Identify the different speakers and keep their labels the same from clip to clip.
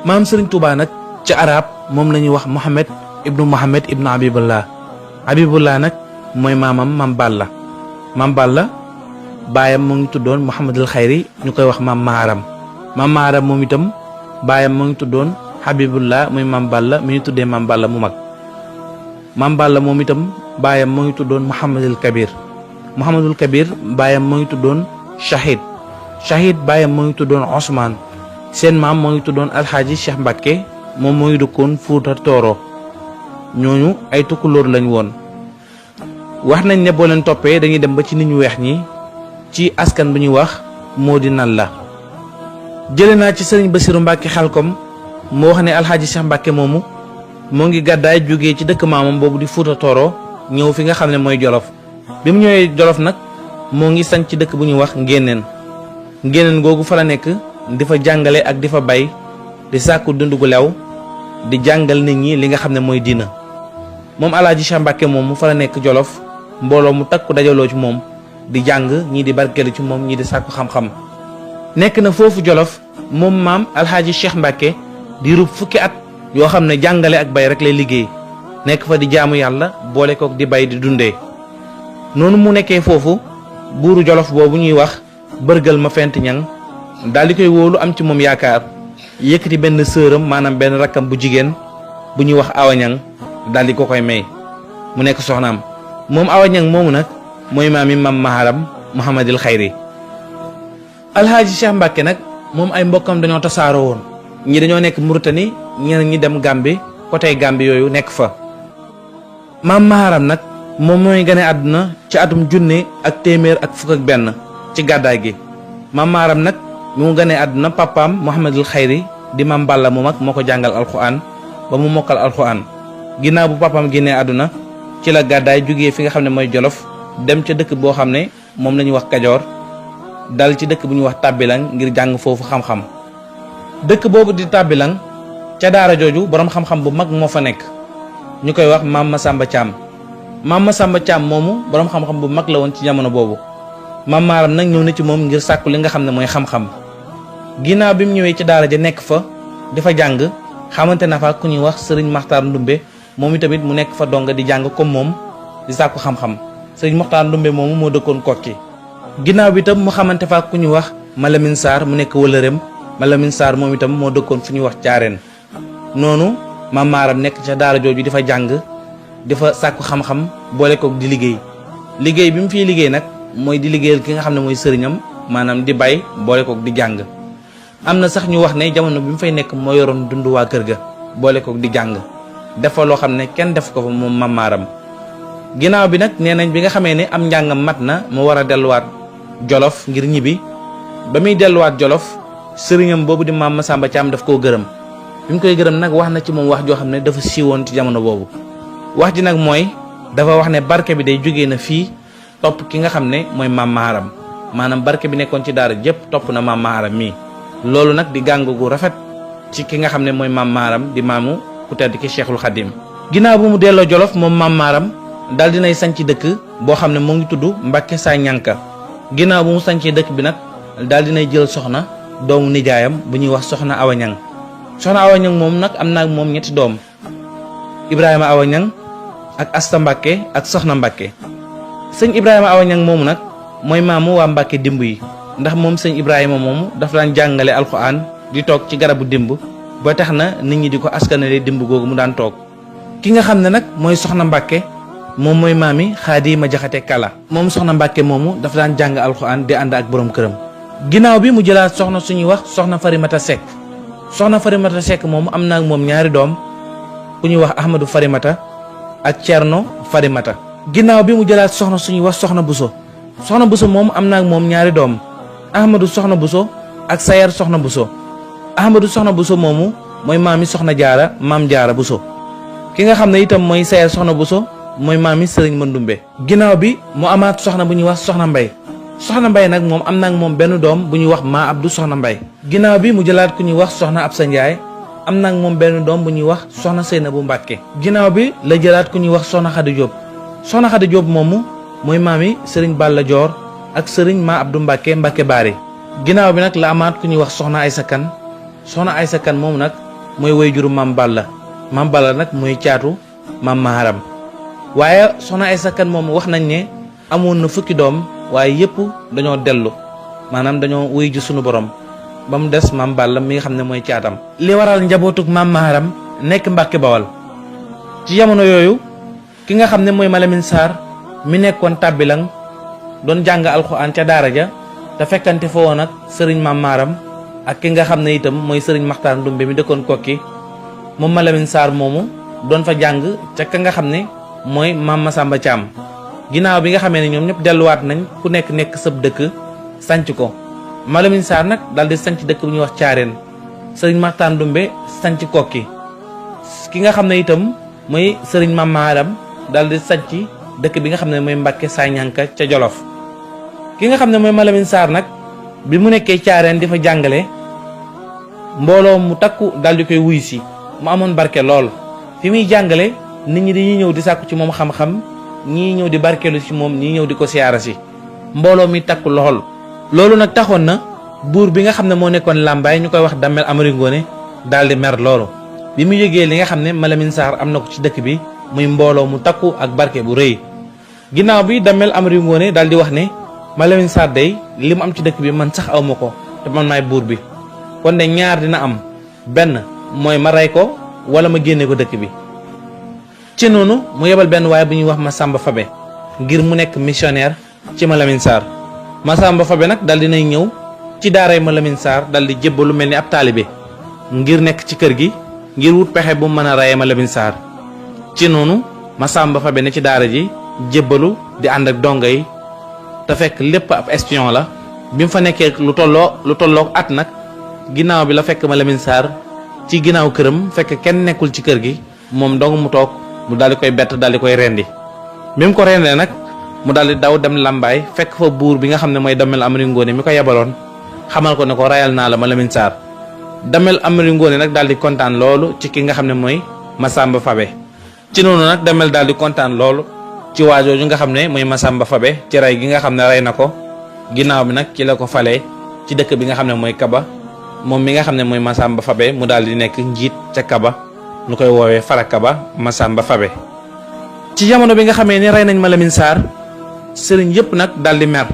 Speaker 1: maam Serigne Touba nag ci arab moom la ñuy wax Mohamed ibnu Habibullah nag mooy maamam Maam Balla baayam mu ngi tuddoon Mouhamadul Xayri ñu koy wax Maam Maharam moom itam baayam mu ngi tuddoon Habibullah muy Maam Balla mi ñu tuddee Maam Balla mu mag. Maam Balla moom itam baayam mu ngi tuddoon Mouhamadul Kabir baayam mu ngi tuddoon Shahid baayam mu ngi tuddoon Ousmane seen maam moo ngi tuddoon Alxaaji Cheikh Mbacke moom moo ngi dëkkoon Fuuta Tooro ñooñu ay tukkulóor lañ woon. wax nañ ne boo leen toppee dañuy dem ba ci nit ñu weex ñi ci askan bu ñuy wax Moodi Nalla. jële naa ci sëriñ Basiru Mbàkke Xelkom moo wax ne Alxaaji Cheikh Mbacke moomu moo ngi gàddaay jógee ci dëkk maamam boobu di Fuuta Tooro ñëw fi nga xam ne mooy Jolof. bi mu ñëwee Jolof nag moo ngi sañ ci dëkk bu ñuy wax Ngéneen googu fa la nekk di fa jàngale ak di fa bay di sàkku dund gu lew di jàngal nit ñi li nga xam ne mooy diina. moom Alaaji Cheikh Mbacke moom mu fa la nekk Jolof mbooloo mu takku dajaloo ci moom di jàng ñii di barkeelu ci moom ñii di sàkku xam-xam. nekk na foofu Jolof moom maam Alxaaji Cheikh Mbacke di rub fukki at yoo xam ne jàngale ak bay rek lay liggéey nekk fa di jaamu yàlla boole kook di bay di dundee. noonu mu nekkee foofu buuru Jolof boobu ñuy wax bërgal ma fent ñang daal di koy wóolu am ci moom yaakaar yëkkati benn sëram maanaam benn rakkam bu jigéen bu ñuy wax awañang daal di ko koy may mu nekk soxnaam. moom awañang moomu nag mooy maami Maam Maharam Mouhamadul Xayri. Alxaaji Cheikh Mbacke nag moom ay mbokkam dañoo tasaaroo woon ñi dañoo nekk Mauritanie ñeneen ñi dem Gambie côté Gambie yooyu nekk fa. Maam Maharam nag moom mooy gane àdduna ci atum 1,100 ci gàddaay gi. Maam Maharam nag mi mu ganee àdduna papaam Mouhamadul Xayri di Maam Balla mu mag moo ko jàngal alxuraan ba mu mokkal alxuraan. ginnaaw bu papaam génnee àdduna ci la gàddaay jógee fi nga xam ne mooy Jolof dem ca dëkk boo xam ne moom la ñuy wax Kajoor dal ci dëkk bu ñuy wax Tàbbilang ngir jàng foofu xam-xam. dëkk boobu di Tàbbilang ca daara jooju boroom xam-xam bu mag moo fa nekk ñu koy wax Maam Masamba Thiam. Maam Masamba Thiam moomu boroom xam-xam bu mag la woon ci jamono boobu. Maam Maharam nag ñëw na ci moom ngir sàkku li nga xam ne mooy xam-xam. ginnaaw bi mu ñëwee ci daara ja nekk fa dafa jàng xamante na fa ku ñuy wax Sëriñ Maxtaar Ndumbe moom itamit mu nekk fa donga di jàng comme moom di sàkku xam-xam. Sëriñ Maxtaar Ndumbe moomu moo dëkkoon Kokki. ginnaaw bi itam mu xamante fa ku ñuy wax Malamine Sarr mu nekk wëlëreem Malamine Sarr moom itam moo dëkkoon fu ñuy wax Caareen. noonu Maam Maharam nekk ca daara jooju di fa jàng di fa sàkku xam-xam boole kook di liggéey bi mu fiy liggéey nag mooy di liggéeyal ki nga xam ne mooy sëriñam maanaam di bay boole kook di jàng. am na sax ñu wax ne jamono bi mu fay nekk moo yoroon dund waa kër ga boole kook di jàng dafa loo xam ne kenn def ko fa moom Maam Maharam. ginnaaw bi nag nee nañ bi nga xamee ne am njàngam mat na mu war a delluwaat Jolof ngir ñibbi ba muy delluwaat Jolof sëriñam boobu di Maam Masamba Thiam daf koo gërëm. bi mu koy gërëm nag wax na ci moom wax joo xam ne dafa siiwoon ci jamono boobu. wax ji nag mooy dafa wax ne barke bi day jógee na fii topp ki nga xam ne mooy Maam Maharam maanaam barke bi nekkoon ci daara jëpp topp na Maam Maharam mii. loolu nag di gàng gu rafet ci ki nga xam ne mooy Maam Maharam di maamu ku tedd ki Cheikhul Khadim. ginnaaw bu mu delloo Jolof moom Maam Maharam daal dinay sanc dëkk boo xam ne mu ngi tudd Mbàkke Saa Ñànka. ginnaaw bu mu sancee dëkk bi nag daal dinay jël soxna doomu nijaayam bu ñuy wax soxna Awañang. soxna Awañang moom nag am naa moom ñetti doom Ibrahima Awañang ak Asta Mbàkke ak soxna Mbàkke. sëñ Ibrahima Awañang moomu nag mooy maamu waa Mbàkke dimb yi ndax moom sëñ Ibrahima moomu dafa daan jàngale alxuraan di toog ci garabu dimb ba tax na nit ñi di ko askanale dimb googu mu daan toog. ki nga xam ne nag mooy soxna Mbàkke moom mooy maami Xaadima Jaxate Kala. moom soxna Mbàkke moomu dafa daan jàng alxuraan di ànd ak borom këram. ginnaaw bi mu jëlaat soxna suñuy wax soxna Farimata Seck. soxna Farimata Seck moomu am na ak moom ñaari doom ku ñuy wax Ahmadou Farimata ak Cerno Farimata. ginnaaw bi mu jëlaat soxna suñuy wax soxna Buso. soxna Buso moom am na ak moom ñaari doom Ahmadou soxna Buso ak Sayar soxna Buso. Ahmadou soxna Buso moomu mooy maami soxna Jaara maam Jaara Buso. ki nga xam ne itam mooy Sayar soxna Buso mooy maami Sëriñ Mandumbe. ginnaaw bi mu amaat soxna bu ñuy wax soxna Mbay. soxna Mbay nag moom am na ak moom benn doom bu ñuy wax maa Abdou soxna Mbay. ginnaaw bi mu jëlaat ku ñuy wax soxna Absa Njaay am na ak moom benn doom bu ñuy wax soxna Seynabu Mbàkke. ginnaaw bi la jëlaat ku ñuy wax soxna Xadi Jóob. soxna Xadi Jóob moomu mooy maami Sëriñ Balla Joor ak Sëriñ maa Abdou Mbàkke Mbàkke Baari. ginnaaw bi nag la amaat ku ñuy wax soxna Aysa Kan. soxna Aysa Kan moomu nag mooy wayjuru Maam Balla. Maam Balla nag mooy caatu Maam Maharam. waaye soxna Aysa Kan moom wax nañ ne amoon na fukki doom waaye yëpp dañoo dellu maanaam dañoo wuy ji sunu borom ba mu des Maam Balla mi nga xam ne mooy caatam. li waral njabootug Maam Maharam nekk Mbàkke Bawal ci jamono yooyu ki nga xam ne mooy Malamine Sarr mi nekkoon tàbbilang doon jàng alxuraan ca daara ja te fekkante fa woon ak sëriñ Maam Maharam ak ki nga xam ne itam mooy sëriñ Maxtaar Ndumbe mi dëkkoon Kokki moom Malamine Sarr moomu doon fa jàng ca ka nga xam ne mooy Maam Masamba Thiam. ginnaaw bi nga xamee ne ñoom ñëpp delluwaat nañ ku nekk sëb dëkk sanc ko Malamine Sarr nag daal di sanc dëkk bu ñuy wax Caareen sëriñ Maxtaar Ndumbe sanc Kokki ki nga xam ne itam mooy sëriñ Maam Maharam daal di sanc dëkk bi nga xam ne mooy Mbàkke Sañanka ca Jolof. ki nga xam ne mooy Malamine Sarr nag bi mu nekkee Caareen di fa jàngale mbooloo mu takku daal di koy wuy si mu amoon barke lool fi muy jàngale nit ñi dañuy ñëw di sàkku ci moom xam-xam ñii ñëw di barkeelu ci moom ñii ñëw di ko siyaara si mbooloo mi takku lool. loolu nag taxoon na buur bi nga xam ne moo nekkoon Lambaay ñu koy wax Damel Amari Ngoone daal di mer loolu bi mu yëgee li nga xam ne Malamine Sarr am na ko ci dëkk bi muy mbooloo mu takku ak barke bu rëy. ginnaaw bi Damel Amari Ngoone daal di wax ne Malamine Sarr day li mu am ci dëkk bi man sax aw ma ko te man maay buur bi kon de ñaar dina am benn mooy ma rey ko wala ma génne ko dëkk bi. ci noonu mu yebal benn waaye bu ñuy wax Masamba Fabe ngir mu nekk missionnaire ci Malamine Sarr Masamba Fabe nag dal dinay ñëw ci daaray Malamine Sarr dal di jébbalu mel ni ab taalibe ngir nekk ci kër gi ngir wut pexe bu mën a reyee Malamine Sarr. ci noonu Masamba Fabe ne ci daara ji jébbalu di ànd ak donga yi te fekk lépp ab espion la bi mu fa nekkee lu tolloo at nag ginnaaw bi la fekk Malamine Sarr ci ginnaaw këram fekk kenn nekkul ci kër gi moom dong mu toog mu daal di koy bett daal di koy rendi bi mu ko rendee nag mu daal di daw dem Lambaay fekk fa buur bi nga xam ne mooy Damel Amari Ngoone mi ko yebaloon xamal ko ne ko rayal naa la Malamine Sarr. Damel Amari Ngoone nag daal di kontaan loolu ci ki nga xam ne mooy Masamba Fabe ci noonu nag Damel daal di kontaan loolu ci waajooju nga xam ne mooy Masamba Fabe ci rey gi nga xam ne rey na ko ginnaaw bi nag ci la ko falee ci dëkk bi nga xam ne mooy Kaba moom mi nga xam ne mooy Masamba Fabe mu daal di nekk njiit ca Kaba ñu koy woowee Farakaba Masamba Fabe. ci jamono bi nga xamee ni rey nañ Malamine Sarr sëriñ yëpp nag daal di mer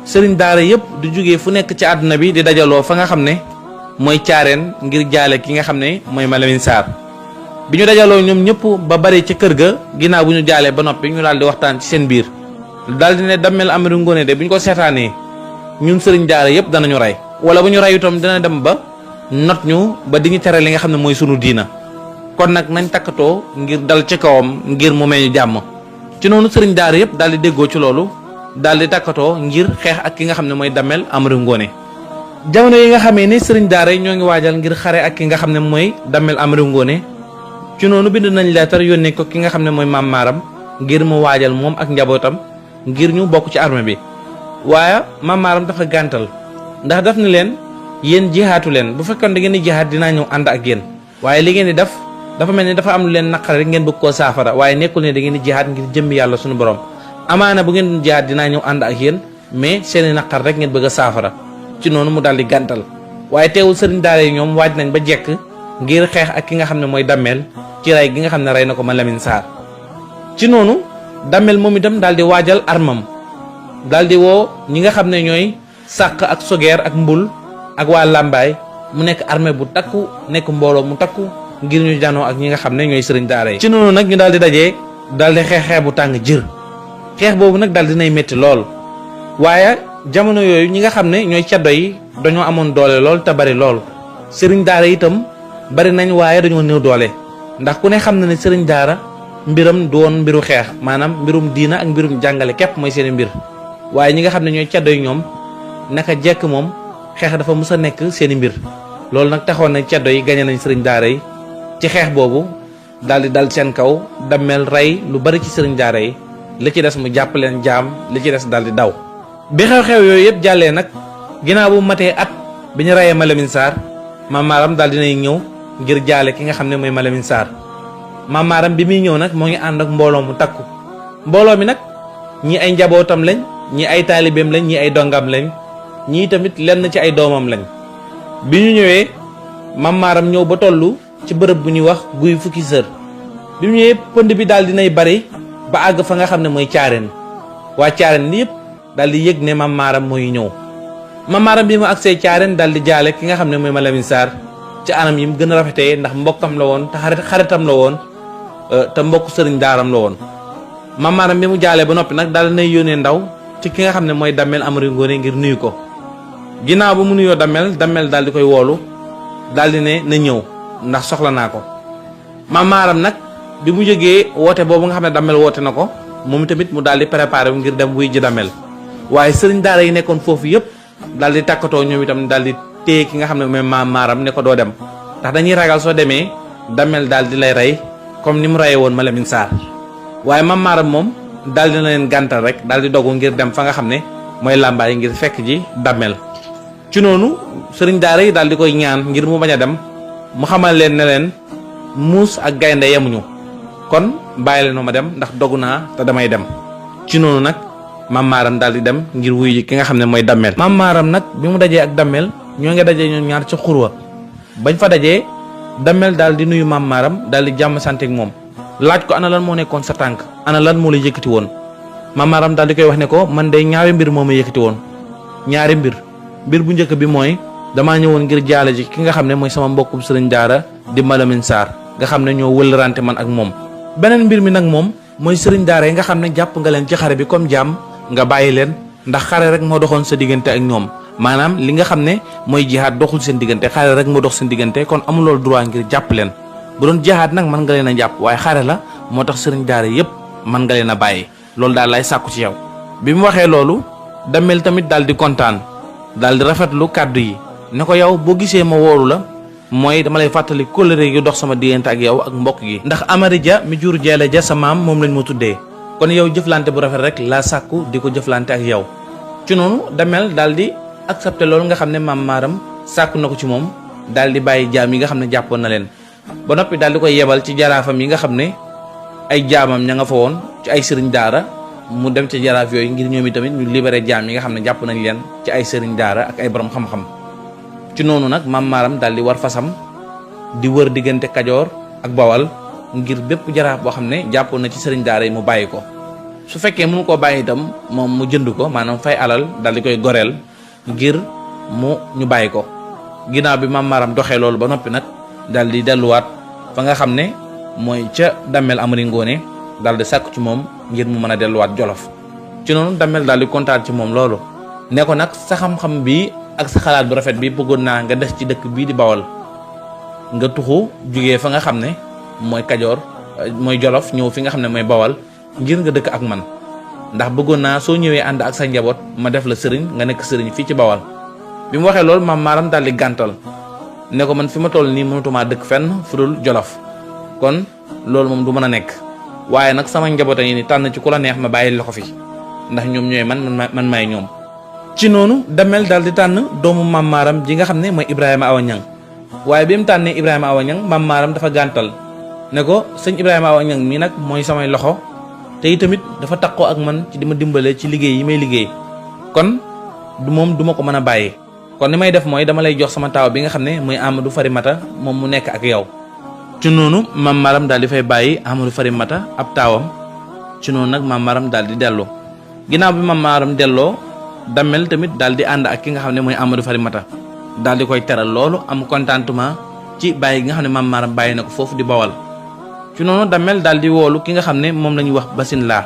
Speaker 1: sëriñ daara yëpp du jógee fu nekk ci àdduna bi di dajaloo fa nga xam ne mooy Caareen ngir jaale ki nga xam ne mooy Malamine Sarr. bi ñu dajaloo ñoom ñëpp ba bari ca kër ga ginnaaw bu ñu jaalee ba noppi ñu daal di waxtaan ci seen biir daal di ne Damel Amari Ngoone de bu ñu ko seetaanee ñun sëriñ daara yëpp danañu rey wala bu ñu rey itam dina dem ba not ñu ba di ñu tere li nga xam ne mooy sunu diina kon nag nañ takkatoo ngir dal ci kawam ngir mu may ñu jàmm. ci noonu sëriñ daara yëpp daal di déggoo ci loolu daal di takkatoo ngir xeex ak ki nga xam ne mooy Damel Amari Ngoone. jamono yi nga xamee ni sëriñ daara yi ñoo ngi waajal ngir xare ak ki nga xam ne mooy Damel Amari Ngoone ci noonu bind nañ leetar yónnee ko ki nga xam ne mooy Maam Maharam ngir mu waajal moom ak njabootam ngir ñu bokk ci armée bi waaye Maam Maharam dafa gàntal ndax daf ni leen yéen jihaatu leen bu fekkoon da ngeen di jihaat dinaa ñëw ànd ak yéen waaye li ngeen di def dafa mel ni dafa am lu leen naqare rek ngeen bëgg koo saafara waaye nekkul ne da ngeen di jihaat ngir jëmmi yàlla suñu borom amaana bu ngeen jihaat dinaa ñëw ànd ak yéen mais seeni naqar rek ngeen bëgg a saafara ci noonu mu daal di gàntal waaye teewul sëriñ daara yi ñoom waaj nañ ba jekk ngir xeex ak ki nga xam ne mooy Damel ci rey gi nga xam ne rey na ko Malamine Sarr. ci noonu Damel moom itam daal di waajal armam daal di woo ñi nga xam ne ñooy sàq ak sogeer ak mbul ak waa Lambaay mu nekk armée bu takku nekk mbooloo mu takku ngir ñu janoo ak ñi nga xam ne ñooy sëriñ daara yi. ci noonu nag ñu daal di dajee daal di xeex bu tàng jër xeex boobu nag daal dinay métti lool waaye jamono yooyu ñi nga xam ne ñooy caddo yi dañoo amoon doole lool te bari lool sëriñ daara itam bari nañ waaye dañoo néew doole ndax ku ne xam na ne sëriñ daara mbiram du woon mbiru xeex maanaam mbirum diina ak mbirum jàngale képp mooy seen mbir waaye ñi nga xam ne ñooy caddo yi ñoom naka jekk moom xeex dafa mus a nekk seen mbir loolu nag taxoon na caddo yi gañe nañ sëriñ daara yi ci xeex boobu daal di dal seen kaw Damel rey lu bari ci sëriñ daara yi li ci des mu jàpp leen jaam li ci des daal di daw. bi xew-xew yooyu yëpp jàllee nag ginnaaw bu matee at bi ñu reyee Malamine Sarr Maam Maharam daal dinay ñëw ngir jaale ki nga xam ne mooy Malamine Sarr Maam Maharam bi muy ñëw nag moo ngi ànd ak mbooloo mu takku mbooloo mi nag ñii ay njabootam lañ ñii ay taalibeem lañ ñii ay dongam lañ ñii tamit lenn ci ay doomam lañ bi ñu ñëwee mam maaram ñëw ba tollu ci bërëb bu ñuy wax guy fukki sër bi mu ñëwee pënd bi daal dinay bari ba àgg fa nga xam ne mooy caareen waa caareen yëpp daal di yëg ne mam maaram mooy ñëw mam maaram bi mu agsee caareen daal di jaale ki nga xam ne mooy Malamine Sarr ci anam yi mu gën a rafetee ndax mbokkam la woon te xaritam la woon te mbokk sëriñ daaram la woon mam maaram bi mu jaalee ba noppi nag daal dinay yónnee ndaw ci ki nga xam ne mooy Damel Amari Ngoone ngir nuyu ko ginnaaw ba mu nuyoo Damel daal di koy woolu daal di ne na ñëw ndax soxla naa ko mam maaram nag bi mu jógee woote boobu nga xam ne Damel woote na ko moom tamit mu daal di préparé wu ngir dem wuy ji Damel waaye sëriñ daara yi nekkoon foofu yëpp daal di tàkkatoo ñoom itam daal di téye ki nga xam ne mooy mam maaram ne ko doo dem ndax dañuy ragal soo demee Damel daal di lay rey comme ni mu reyee woon Malamine Sarr waaye mam maaram moom daal dina leen gàntal rek daal di dogu ngir dem fa nga xam ne mooy làmbaay ngir fekk ji Damel ci noonu sëriñ daara yi daal di koy ñaan ngir mu bañ a dem mu xamal leen ne leen muus ak gaynde yemuñu kon bàyyi leen ma dem ndax dogu naa te damay dem ci noonu nag mam maaram daal di dem ngir wuyu ji ki nga xam ne mooy Damel mam maaram nag bi mu dajee ak Damel ñoo ngi dajee ñoom ñaar ci xurwa bañ fa dajee Damel daal di nuyu mam maaram daal di jàmm sante ak moom laaj ko ana lan moo nekkoon sa tànk ana lan moo la yëkkati woon mam maaram daal di koy wax ne ko man de ñaari mbir moo ma yëkkati woon ñaari mbir bu njëkk bi mooy damaa ñëwoon ngir jaale ji ki nga xam ne mooy sama mbokkum sëriñ daara di Malamine Sarr nga xam ne ñoo wëlërante man ak moom beneen mbir mi nag moom mooy sëriñ daara yi nga xam ne jàpp nga leen ci xare bi comme jaam nga bàyyi leen ndax xare rek moo doxoon sa diggante ak ñoom maanaam li nga xam ne mooy jihaad doxul seen diggante xare rek moo dox seen diggante kon amuloo droit ngir jàpp leen bu doon jihaad nag mën nga leen a jàpp waaye xare la moo tax sëriñ daara yépp mën nga leen a bàyyi loolu daal lay sàkku ci yow bi mu waxee loolu Damel tamit daal di kontaan daal di rafetlu kàddu yi ne ko yow boo gisee ma wóoru la mooy dama lay fàttali kóllëre gi dox sama diggante ak yow ak mbokk gi ndax Amari Ja mi jur Jeele Ja sa maam moom lañ ma tuddee kon yow jëflante bu rafet rek laa sàkku di ko jëflante ak yow ci noonu Damel daal di accepté loolu nga xam ne mam maaram sàkku na ko ci moom daal di bàyyi jaam yi nga xam ne jàppoon na leen ba noppi daal di koy yebal ci jaraafam yi nga xam ne ay jaamam ña nga fa woon ci ay sëriñ daara mu dem ci jaraaf yooyu ngir ñoom itamit ñu libéré jaam yi nga xam ne jàpp nañ leen ci ay sëriñ daara ak ay borom xam-xam ci noonu nag mam maaram daal di war fasam di wër diggante Kajoor ak Bawal ngir bépp jaraaf boo xam ne jàppoon na ci sëriñ daara yi mu bàyyi ko su fekkee mënu koo bàyyi itam moom mu jënd ko maanaam fay alal daal di koy goreel ngir ñu bàyyi ko ginnaaw bi mam maaram doxee loolu ba noppi nag daal di delluwaat fa nga xam ne mooy ca Damel Amari Ngoone daal di sàkku ci moom ngir mu mën a delluwaat Jolof ci noonu Damel daal di kontaan ci moom loolu ne ko nag sa xam-xam bi ak sa xalaat bu rafet bi bëggoon naa nga des ci dëkk bii di Bawal nga tuxu jugee fa nga xam ne mooy Kajoor mooy Jolof ñëw fi nga xam ne mooy Bawal ngir nga dëkk ak man ndax bëggoon naa soo ñëwee ànd ak sa njaboot ma def la sëriñ nga nekk sëriñ fii ci Bawal bi mu waxee loolu mam maaram daal di gàntal ne ko man fi ma toll nii mënatumaa dëkk fenn fu dul Jolof kon loolu moom du mën a nekk waaye nag sama njaboot a ngi ni tànn ci ku la neex ma bàyyi la ko fi ndax ñoom ñooy man maay ñoom ci noonu Damel daal di tànn doomu mam maaram ji nga xam ne mooy Ibrahima Awa Ñang waaye bi mu tànnee Ibrahima Awa Ñang mam maaram dafa gàntal ne ko sëñ Ibrahima Awa Ñang mii nag mooy samay loxo te itamit dafa takkoo ak man ci di ma dimbale ci liggéey yi may liggéey kon duma ko mën a bàyyi kon ni may def mooy dama lay jox sama taaw bi nga xam ne mooy Amadou Farimata moom mu nekk ak yow ci noonu mam maaram daal di fay bàyyi Amadou Farimata ab taawam ci noonu nag mam maaram daal di delloo ginnaaw bi mam maaram delloo Damel tamit daal di ànd ak ki nga xam ne mooy Amadou Farimata daal di koy teral loolu am contentement ci bàyyi gi nga xam ne mam maaram bàyyi na ko foofu di Bawal ci noonu Damel daal di woolu ki nga xam ne moom la ñuy wax Basin Laa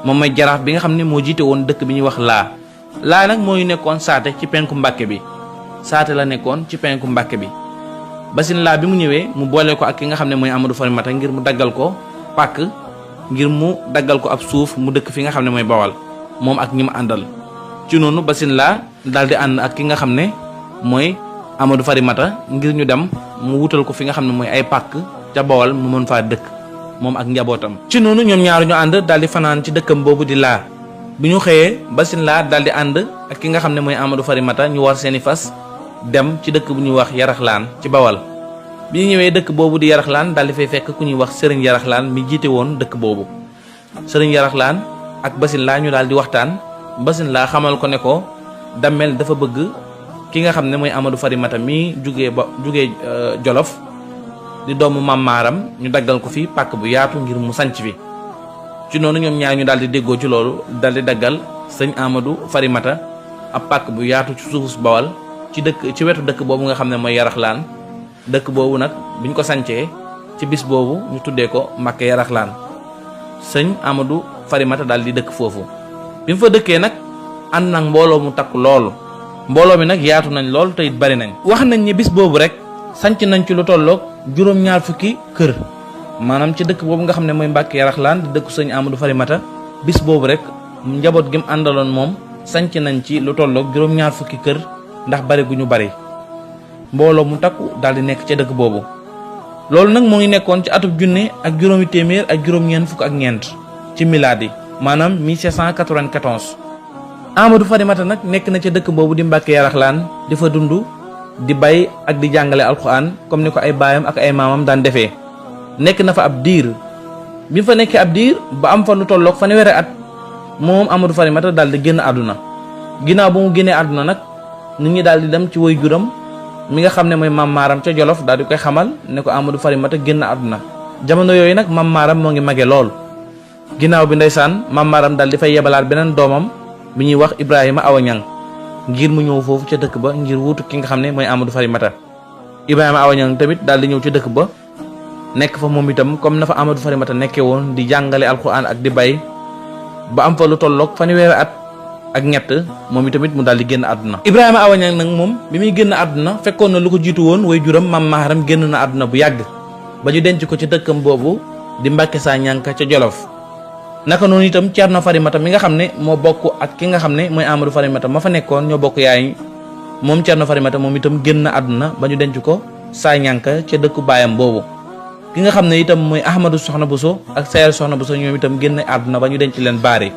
Speaker 1: moom mooy jaraaf bi nga xam ne moo jiite woon dëkk bi ñuy wax laa nag mooy nekkoon saate ci penku Mbàkke bi saate la nekkoon ci penku Mbàkke bi Basin Laa bi mu ñëwee mu boole ko ak ki nga xam ne mooy Amadou Farimata ngir mu daggal ko pàkk ngir mu daggal ko ab suuf mu dëkk fi nga xam ne mooy Bawal moom ak ñi mu àndal ci noonu Basin Laa daal di ànd ak ki nga xam ne mooy Amadou Farimata ngir ñu dem mu wutal ko fi nga xam ne mooy ay pàkk ca Bawal mu mën faa dëkk moom ak njabootam ci noonu ñoom ñaar ñu ànd daal di fanaan ci dëkkam boobu di laa bi ñu xëyee Basin Laa daal di ànd ak ki nga xam ne mooy Amadou Farimata ñu war seeni fas dem ci dëkk bu ñuy wax Yaraxlaan ci Bawal bi ñu ñëwee dëkk boobu di Yaraxlaan daal di fay fekk ku ñuy wax Sëriñ Yaraxlaan mi jiite woon dëkk boobu Sëriñ Yaraxlaan ak Basin Laa ñu daal di waxtaan Basin Laa xamal ko ne ko Damel dafa bëgg ki nga xam ne mooy Amadou Farimata mi jugee Jolof di doomu Mam Maaram ñu daggal ko fi pàkk bu yaatu ngir mu sanc fi ci noonu ñoom ñaar ñu daal di déggoo ci loolu daal di daggal sëñ Amadou Farimata ab pàkk bu yaatu ci suufus Bawal ci wetu dëkk boobu nga xam ne mooy Yaraxlaan dëkk boobu nag biñ ko sancee ci bis boobu ñu tuddee ko Mbàkke Yaraxlaan sëñ Amadou Farimata daal di dëkk foofu bi mu fa dëkkee nag ànd nag mbooloo mu takk loolu mbooloo mi nag yaatu nañ lool te it bari nañ wax nañ ni bis boobu rek sanc nañ ci lu tolloog juróom-ñaar fukki kër maanaam ci dëkk boobu nga xam ne mooy Mbàkke Yaraxlaan di dëkku sëñ Amadou Farimata bis boobu rek njaboot gi mu àndaloon moom sanc nañ ci lu tolloog juróom-ñaar fukki kër ndax bari gu ñu bari mbooloo mu takku daal di nekk ca dëkk boobu loolu nag moo ngi nekkoon ci atub junne ak juróomi téeméer ak juróom-ñeent fukk ak ñeent ci milaadi maanaam 1794 Amadou Farimata nag nekk na ca dëkk boobu di Mbàkke Yaraxlaan di fa dund di bay ak di jàngale alxuraan comme ni ko ay baayam ak ay maamam daan defee nekk na fa ab diir bi fa nekkee ab diir ba am fa lu tolloog fanweeri at moom Amadou Farimata daal di génn àdduna ginnaaw ba mu génnee àdduna nag nit ñi daal di dem ci woy juram mi nga xam ne mooy Mam Maaram ca Jolof daal di koy xamal ne ko Amadou Farimata génn àdduna jamono yooyu nag Mam Maaram moo ngi mage lool ginnaaw bi ndeysaan Mam Maaram daal di fay yebalaat beneen doomam bi ñuy wax Ibrahima Awa Ñang ngir mu ñëw foofu ca dëkk ba ngir wuutu ki nga xam ne mooy Amadou Farimata Ibrahima Awa Ñang tamit daal di ñëw ca dëkk ba nekk fa moom itam comme na fa Amadou Farimata nekkee woon di jàngale alxuraan ak di bay ba am fa lu tolloog fanweeri at ak ñett moom itamit mu daal di génn àdduna Ibrahima Awa Ñang nag moom bi muy génn àdduna fekkoon na lu ko jiitu woon way juram Mam Maaram génn na àdduna bu yàgg ba ñu denc ko ci dëkkam boobu di Mbàkke Saa Ñanka ca Jolof naka noonu itam Ceerno Farimata mi nga xam ne moo bokk ak ki nga xam ne mooy Amadou Farimata ma fa nekkoon ñoo bokk yaay moom Ceerno Farimata moom itam génn àdduna ba ñu denc ko Saa Ñanka ca dëkku baayam boobu ki nga xam ne itam mooy Ahmadou Soxna Bousso ak Sayar Soxna Bousso ñoom itam génn àdduna ba ñu denc leen baari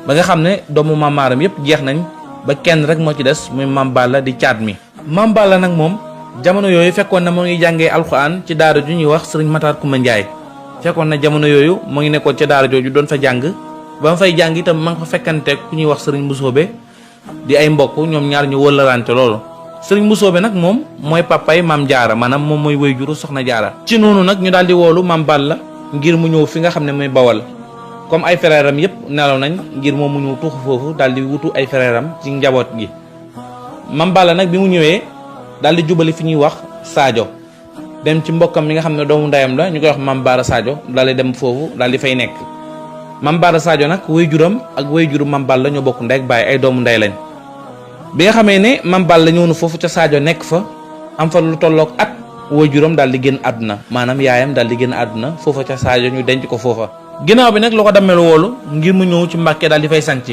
Speaker 1: ba nga xam ne doomu Mam Maaram yëpp jeex nañ ba kenn rek moo ci des muy Mam Balla di caat mi Mam Balla nag moom jamono yooyu fekkoon na moo ngi jàngee alxuraan ci daara ju ñuy wax sëriñ Matar Kumba Njaay fekkoon na jamono yooyu moo ngi nekkoon ca daara jooju doon fa jàng ba ma fay jàng itam ma nga fa fekkante ku ñuy wax sëriñ Mbusoobe di ay mbokk ñoom ñaar ñu wëllarante loolu sëriñ Mbusoobe nag moom mooy papay Mam Jaara maanaam moom mooy woy juru Soxna Jaara ci noonu nag ñu daal di woolu Mam Balla ngir mu ñëw fi nga xam ne mooy Bawal comme ay frère am yëpp nelaw nañ ngir moom mu ñëw tuuxu foofu daal di wutu ay frère am ci njaboot gi Mam Balla nag bi mu ñëwee daal di jubali fi ñuy wax Sadio dem ci mbokkam mi nga xam ne doomu ndeyam la ñu koy wax Mam Baara Sadio daal di dem foofu daal di fay nekk Mam Baara Sadio nag way juram ak way juru Mam Balla ñoo bokk ndey ak baay ay doomu ndey lañ bi nga xamee ne Mam Balla ñëw na foofu ca Sadio nekk fa am fa lu tolloog at way juram daal di génn àdduna maanaam yaayam daal di génn àdduna foofa ca Sadio ñu denc ko foofa ginnaaw bi nag lu ko dammel woolu ngir mu ñëw ci Mbàkke daal di fay sanc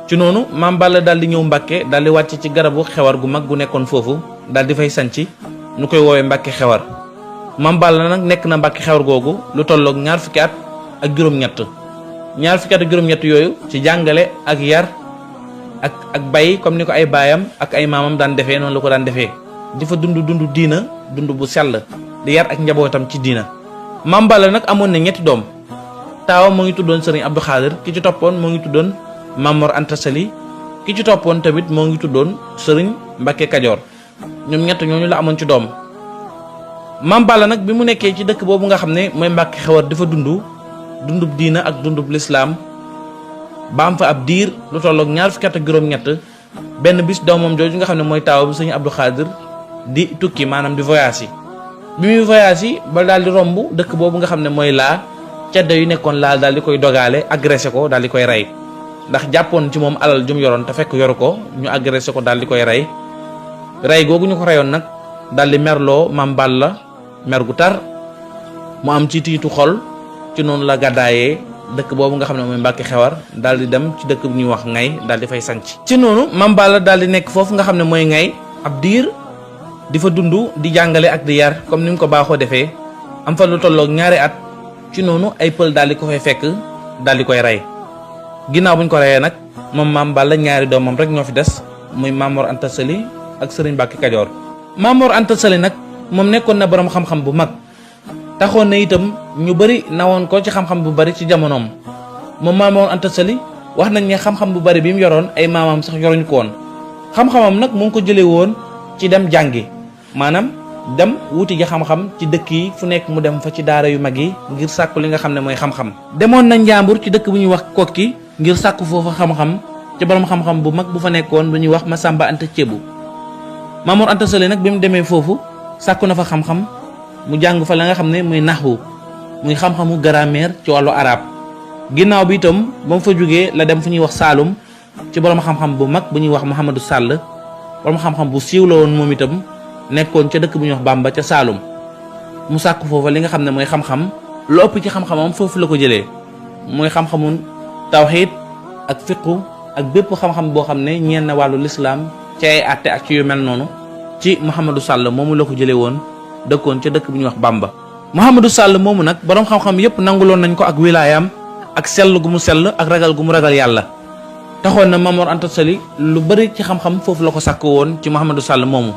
Speaker 1: ci noonu Mam Balla daal di ñëw Mbàkke daal di wàcc ci garabu xewar gu mag gu nekkoon foofu daal di fay sanc ñu koy woowee Mbàkke xewar Mam Balla nag nekk na Mbàkke xewar googu lu tolloog ñaar fukki at ak juróom-ñett yooyu ci jàngale ak yar ak bay comme ni ko ay baayam ak ay maamam daan defee noonu la ko daan defee di fa dund diina dund bu sell di yar ak njabootam ci diina Mam Balla nag amoon na ñetti doom taawam moo ngi tuddoon sëriñ Abdou Khadir ki ci toppoon moo ngi tuddoon Mamor Anta Sali ki ci toppoon tamit moo ngi tuddoon sëriñ Mbàkke Kajoor ñoom ñett ñooñu la amoon ci doom Mam Balla nag bi mu nekkee ci dëkk boobu nga xam ne mooy Mbàkke xewar dafa dundub diina ak dundub lislaam ba am fa ab diir lu tolloog ñaar fukki at ak juróom-ñett benn bis doomam jooju nga xam ne mooy taaw bi sëriñ Abdou Khadir di tukki maanaam di voyage yi bi muy voyage yi ba daal di romb dëkk boobu nga xam ne mooy laa ceddo yu nekkoon laal daal di koy dogaale agressé ko daal di koy rey ndax jàppoon ci moom alal jum yoroon te fekk yoru ko ñu agressé ko daal di koy rey googu ñu ko reyoon nag daal di merloo Mam Balla mer gu tar mu am ci tiitu xol ci noonu la gàddaayee dëkk boobu nga xam ne mooy Mbàkke xewar daal di dem ci dëkk bu ñuy wax Ngay daal di fay sanc ci noonu Mam Balla daal di nekk foofu nga xam ne mooy Ngay ab diir di fa dund di jàngale ak di yar comme ni mu ko baaxoo defee am fa lu tolloog ñaari at ci noonu ay pël daal di ko fay fekk daal di koy rey ginnaaw bu ñu ko reyee nag moom Mam Balla ñaari doomam rek ñoo fi des muy Mamor Anta Sali ak sëriñ Mbàkke Kajoor Mamor Anta Sali nag moom nekkoon na boroom xam-xam bu mag taxoon na itam ñu bari nawoon ko ci xam-xam bu bari ci jamonoom moom Mamor Anta Sali wax nañ ne xam-xam bu bari bi mu yoroon ay maamam sax yoruñu ko woon xam-xamam nag mu ngi ko jëlee woon ci dem jàngi maanaam dem wuti ji xam-xam ci dëkk yi fu nekk mu dem fa ci daara yu mag yi ngir sàkku li nga xam ne mooy xam-xam. demoon na Njàmbur ci dëkk bu ñuy wax Kokki ngir sàkku foofa xam-xam ci borom xam-xam bu mag bu fa nekkoon bu ñuy wax Masamba Anta Ceebu. Maam Mor Anta Sali nag bi mu demee foofu sàkku na fa xam-xam mu jàng fa la nga xam ne muy naxwu muy xam-xamu grammaire ci wàllu arab. ginnaaw bi itam ba mu fa jógee la dem fu ñuy wax Saalum ci borom xam-xam bu mag bu ñuy wax Mouhamadou Sall borom xam-xam bu siiw la woon moom itam nekkoon ca dëkk bu ñuy wax Bamba ca Saalum mu sàkk foofa li nga xam ne mooy xam-xam lu ëpp ci xam-xamam foofu la ko jëlee mooy xam-xamu tawxiid ak fiqu ak bépp xam-xam boo xam ne ñeen na wàllu lislaam ci ay àtte ak ci yu mel noonu ci Mouhamadou Sall moomu la ko jëlee woon dëkkoon ca dëkk bu ñuy wax Bamba. Mouhamadou Sall moomu nag borom xam-xam yépp nanguloon nañ ko ak wilaayam ak sell gu mu sell ak ragal gu mu ragal yàlla taxoon na Maam Mor Anta Sali lu bari ci xam-xam foofu la ko sàkk woon ci Mouhamadou Sall moomu.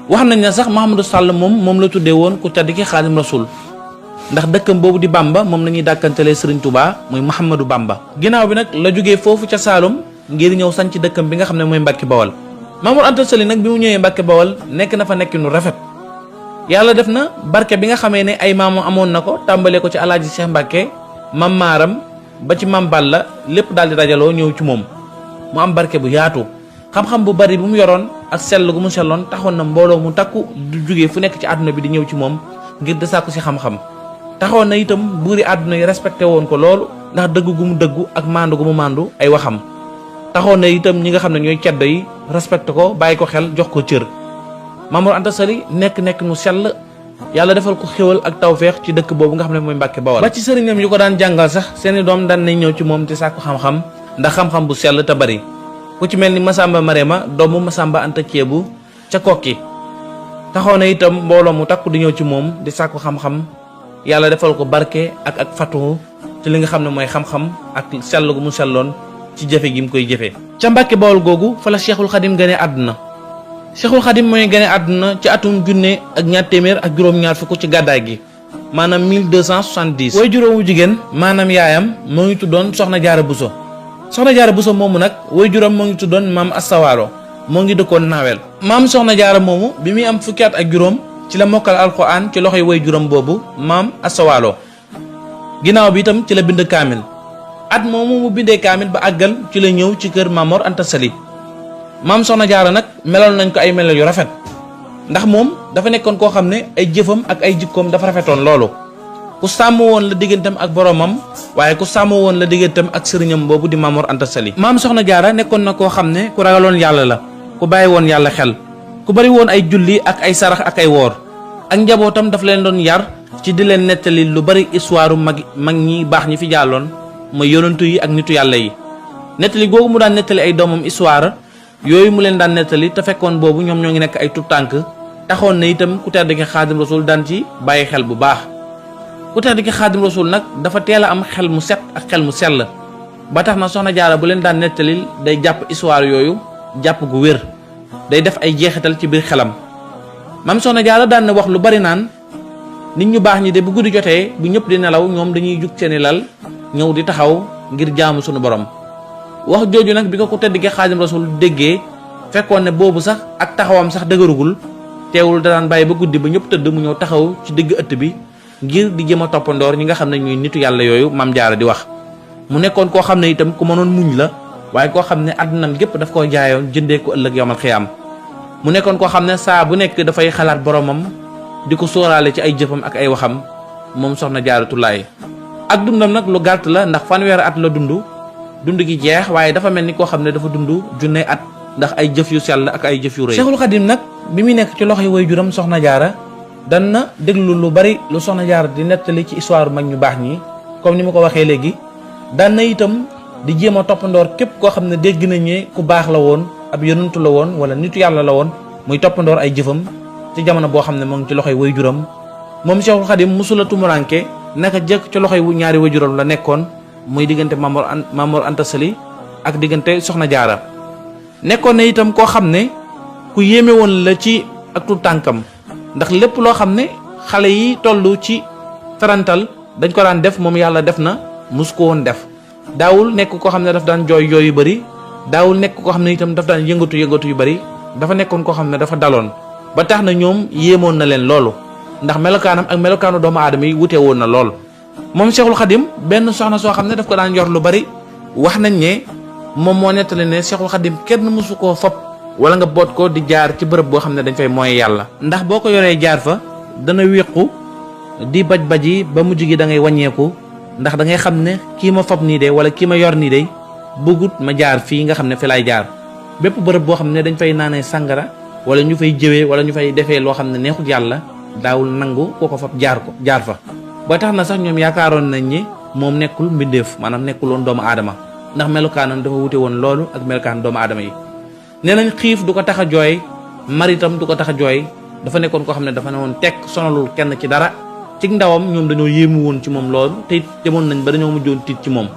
Speaker 1: wax nañ ne sax Mouhamadou Sall moom la tuddee woon ku tedd ki Xaadim Rasul ndax dëkkam boobu di Bamba moom la ñuy dàkkantelee Serigne Touba muy Mouhamadou Bamba. ginnaaw bi nag la jógee foofu ca Saalum ngir ñëw sanc dëkkam bi nga xam ne mooy Mbàkke Bawal. Maam Mor Anta Sali nag bi mu ñëwee Mbàkke Bawal nekk na fa nekkinu rafet yàlla def na barke bi nga xamee ne ay maamu amoon na ko tàmbalee ko ci alaaji Cheikh Mbàkke mam maaram ba ci mam Balla lépp daal di dajaloo ñëw ci moom mu am barke bu yaatu xam-xam bu bari bu mu yoroon ak sell gu mu selloon taxoon na mbooloo mu takku du jógee fu nekk ci àdduna bi di ñëw ci moom ngir di sàkku si xam-xam taxoon na itam buuri àdduna yi respecté woon ko loolu ndax dëgg gu mu dëggu ak maandu gu mu maandu ay waxam taxoon na itam ñi nga xam ne ñooy ceddo yi respecté ko bàyyi ko xel jox ko cër. Maam Mor Anta Sali nekk nu sell yàlla defal ko xéwal ak tawféex ci dëkk boobu nga xam ne mooy Mbàkke Bawal. ba ci sëriñam yu ko daan jàngal sax seeni doom daan nañ ñëw ci moom te sàkku xam-xam ndax xam-xam bu sell te bari ku ci mel ni Masamba Marema doomu Masamba Anta Ceebu ca Kokki taxoon na itam mbooloo mu takku di ñëw ci moom di sàkku xam-xam yàlla defal ko barke ak fatu ci li nga xam ne mooy xam-xam ak sell gu mu selloon ci jëfe gi mu koy jëfee. ca Mbàkke Bawal googu fa la Cheikhul Khadim gane àdduna Cheikhul Khadim mooy gane àdduna ci atum junne ak ñaar téeméer ak juróom-ñaar fukk ci gàddaay gi maanaam 1270. way juróomu jigéen maanaam yaayam moo ngi tuddoon Soxna Jaara Buso Soxna Jaara Buso moomu nag way juróom moo ngi tuddoon Maam Astawaalo moo ngi dëkkoon Naawel. maam Soxna Jaara moomu bi muy am fukki at ak juróom ci la mokkal alxuraan ci loxoy way juróom boobu Maam Astawaalo ginnaaw bi itam ci la bind kaamil at moomu mu bindee kaamil ba àggal ci la ñëw ci kër Maam Mor Anta Sali maam Soxna Jaara nag melal nañ ko ay melal yu rafet ndax moom dafa nekkoon koo xam ne ay jëfam ak ay jikkoom dafa rafetoon loolu ku sàmm woon la digganteem ak boromam waaye ku sàmm woon la digganteem ak sëriñam boobu di Maam Mor Anta Sali. maam Soxna Jaara nekkoon na koo xam ne ku ragaloon yàlla la ku bàyyi woon yàlla xel ku bari woon ay julli ak ay sarax ak ay woor ak njabootam daf leen doon yar ci di leen nettali lu bari histoire mag ñi baax ñi fi jàlloon mooy yonantu yi ak nitu yàlla yi nettali googu mu daan nettali ay doomam histoire yooyu mu leen daan nettali te fekkoon boobu ñoom ñoo ngi nekk ay tut tànk taxoon na itam ku tedd ki Xaadim Rasul daan ci bàyyi xel bu baax ku tedd ki Xaadim Rasul nag dafa teel a am xel mu set ak xel mu sell ba tax na Soxna Jaara bu leen daan nettali day jàpp histoire yooyu jàpp gu wér day def ay jeexital ci biir xelam. Maam Soxna Jaara daan na wax lu bari naan nit ñu baax ñi de bu guddi jotee bu ñëpp di nelaw ñoom dañuy jug seeni lal ñëw di taxaw ngir jaamu sunu borom. wax jooju nag bi ko tedd ki Xaadim Rasul déggee fekkoon ne boobu sax ak taxawam sax dëgërugul teewul da daan bàyyi ba guddi ba ñëpp tëdd mu ñëw taxaw ci digg ëtt bi ngir di jëm a toppandoor ñi nga xam ne ñuy nitu yàlla yooyu Maam Jaara di wax. mu nekkoon koo xam ne itam ku mënoon muñ la waaye koo xam ne àddunam gépp daf koo jaayoon jëndee ko ëllëg yawmal xiyaam mu nekkoon koo xam ne saa bu nekk dafay xalaat boromam di ko sóoraale ci ay jëfam ak ay waxam moom Soxna Jaaratullaahi. ak dundam nag lu gàtt la ndax fanweeri at la dund gi jeex waaye dafa mel ni koo xam ne dafa dund junne at ndax ay jëf yu sell ak ay jëf yu rëy. Cheikhul Khadim nag bi muy nekk ci loxoy waajuram Soxna Jaara dan na déglu lu bari lu Soxna Jaara di nettali ci histoire mag ñu baax ñi comme ni ma ko waxee léegi daan na itam di jéem a toppandoor képp koo xam ne dégg nañ ne ku baax la woon ab yonantu la woon wala nitu yàlla la woon muy toppandoor ay jëfam ci jamono boo xam ne moo ngi ci loxoy waajuram moom Cheikhul Khadim musula tumuranke naka jëkk ci loxoy ñaari waajuram la nekkoon muy diggante Maam Mor Anta Sali ak diggante Soxna Jaara nekkoon na itam koo xam ne ku yéeme woon la ci ak tu tànkam ndax lépp loo xam ne xale yi toll ci tarantal dañ ko daan def moom yàlla def na mus ko woon def daawul nekk koo xam ne daf daan jooy yu bari daawul nekk koo xam ne itam daf daan yëngatu yu bari dafa nekkoon koo xam ne dafa daloon ba tax na ñoom yéemoon na leen loolu ndax melokaanam ak melokaanu doomu aadama yi wute woon na lool. moom Cheikhul Khadim benn soxna soo xam ne daf ko daan yor lu bari wax nañ ne moom moo nettali ne Cheikhul Khadim kenn mësu koo fop wala nga boot ko di jaar ci bërëb boo xam ne dañ fay mooy yàlla ndax boo ko yoree jaar fa dana wéqu di baj-baji ba mujj gi da ngay wàññeeku ndax da ngay xam ne kii ma fab nii de wala kii ma yor nii de bëggut ma jaar fii nga xam ne fi laay jaar bépp bërëb boo xam ne dañ fay naanee sàngara wala ñu fay jëwee wala ñu fay defee loo xam ne neexut yàlla daawul nangu koo ko fab jaar fa ba tax na sax ñoom yaakaaroon nañ ni moom nekkul mbindeef maanaam nekkul woon doomu aadama ndax melukaanam dafa wute woon loolu ak melukaan doomu aadama yi. nee nañ xiif du ko tax a jooy maritam du ko tax a jooy dafa nekkoon koo xam ne dafa ne woon tekk sonalul kenn ci dara ci ndawam ñoom dañoo yéemu woon ci moom loolu te it demoon nañ ba dañoo mujjoon tiit ci moom.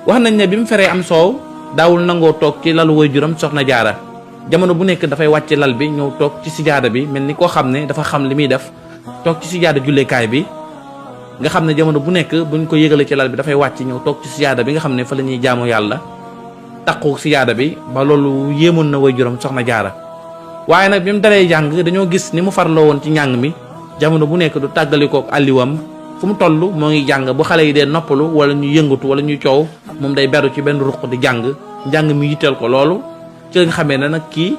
Speaker 1: wax nañ ne bi mu feree am soow daawul nangoo toog ci lalu waajuram soxna jaara jamono bu nekk dafay wàcc lal bi ñëw toog ci sijaada bi mel ni koo xam ne dafa xam li muy def toog ci sijaada julleekaay bi nga xam ne jamono bu nekk buñ ko yëgale ci lal bi dafay wàcc ñëw toog ci sijaada bi nga xam ne fa la ñuy jaamu yàlla taqu sijaada bi ba loolu yéemoon na waajuram soxna jaara. waaye nag bi mu dalee jàng dañoo gis ni mu farloo woon ci njàng mi jamono bu nekk du tàggalikook àlliwam fu mu toll moo ngi jàng bu xale yi dee noppalu wala ñu yëngatu wala ñuy coow moom day beru ci benn ruq di njàng mi yitteel ko loolu ci lañ xamee ne nag kii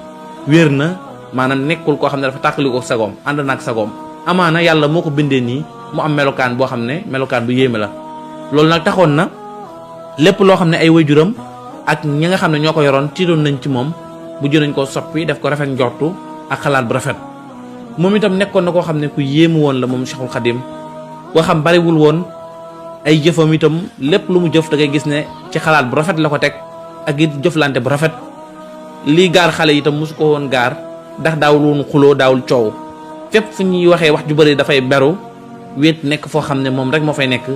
Speaker 1: wér na maanaam nekkul koo xam ne dafa tàggalikook sagoom ànd naag sagoom amaana yàlla moo ko bindee nii mu am melokaan boo xam ne melokaan bu yéeme la. loolu nag taxoon na lépp loo xam ne ay waajuram ak ñi nga xam ne ñoo ko yoroon tiitoon nañ ci moom bu jënañ ko soppi def ko rafet njortu ak xalaat bu rafet. moom itam nekkoon na koo xam ne ku yéemu woon la moom Cheikhul Khadim boo xam bariwul woon ay jëfam itam lépp lu mu jëf da ngay gis ne ci xalaat bu rafet la ko teg ak it jëflante bu rafet. lii gaar xale itam mosu ko woon gaar ndax daawul woon xuloo daawul coow fépp fu ñuy waxee wax ju bëri dafay beru wéet nekk foo xam ne moom rek moo fay nekk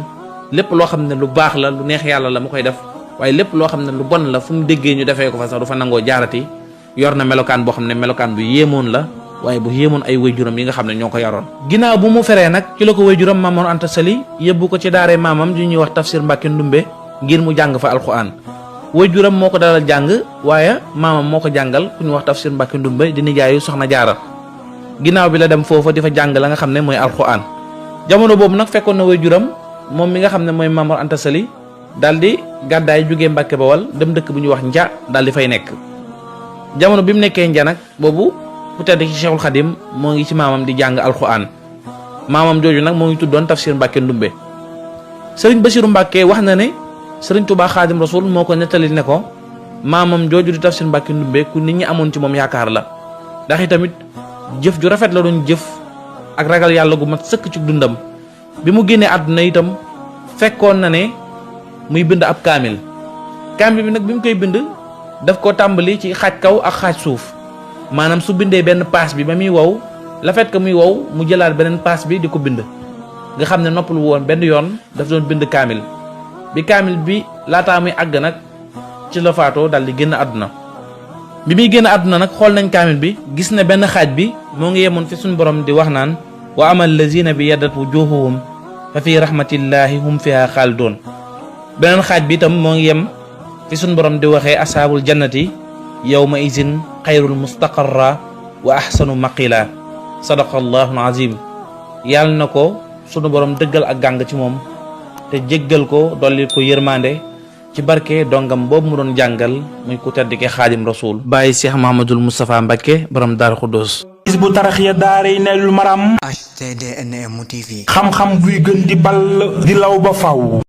Speaker 1: lépp loo xam ne lu baax la lu neex yàlla la mu koy def waaye lépp loo xam ne lu bon la fu mu déggee ñu defee ko fa sax du fa nangoo jaarati yor na melokaan boo xam ne melokaan bu yéemoon la waaye bu yéemoon ay waajuram yi nga xam ne ñoo ko yaroon. ginnaaw bu mu feree nag ci la ko waajuram Maam Mor Anta Sali yóbbu ko ci daaree maamam ju ñuy wax Tafsir Mbàkke Ndumbe ngir mu jàng fa alxuraan waajuram moo ko dalal jàng waaye maamam moo ko jàngal ku ñu wax Tafsir Mbàkke Ndumbe di nijaayu soxna jaara ginnaaw bi la dem foofa di fa jàng la nga xam ne mooy alxuraan. jamono boobu nag fekkoon na waajuram moom mi nga xam ne mooy Maam Mor Anta Sali daal di gàddaay jógee Mbàkke Bawal dem dëkk bu ñuy wax Nja daal di fay nekk. jamono bi mu nekkee Nja nag boobu ku tedd ci Cheikhul Khadim moo ngi ci maamam di jàng alxuraan maamam jooju nag moo ngi tuddoon Tafsir Mbàkke Ndumbe. sëriñ Basiru Mbàkke wax na ne sëriñ Tuubaa Xaadim Rasul moo ko nettali ne ko maamam jooju di Tafsir Mbàkke Ndumbe ku nit ñi amoon ci moom yaakaar la ndax itamit jëf ju rafet la doon jëf ak ragal yàlla gu mat sëkk ci dundam. bi mu génnee àdduna itam fekkoon na ne muy bind ab kaamil bi nag bi mu koy bind daf ko tàmbali ci xaaj kaw ak xaaj suuf maanaam su bindee benn paas bi ba muy wow la fait que muy wow mu jëlaat beneen paas bi di ko bind nga xam ne noppalu woon benn yoon daf doon bind kaamil bi kaamil bi laataa muy àgg nag ci la faatoo dal di génn àdduna. bi muy génn àdduna nag xool nañ kaamil bi gis ne benn xaaj bi moo ngi yemoon fi suñu borom di wax naan wa amal lazina bi yaddat wujuhuhum fa fi rahmatillahi hum fiha xaalidoon beneen xaaj bi itam moo ngi yem fi suñu borom di waxee asaabul jannati yawma izin xayrul mustaqarra wa ahsanu maqila sadaqallahu azim. yàlla na ko sunu borom dëggal ak gàng ci moom te jéggal ko dolli ko yërmande ci barke dongam boobu mu doon jàngal muy ku tedd ki Xaadim Rasul bàyyi Cheikh Mahamadul Moustapha Mbacké borom Daaru Xuddoos.
Speaker 2: bu taraxiya daaray Naylul Maram HTDNM TV xam-xam buy gën di ball di law ba faw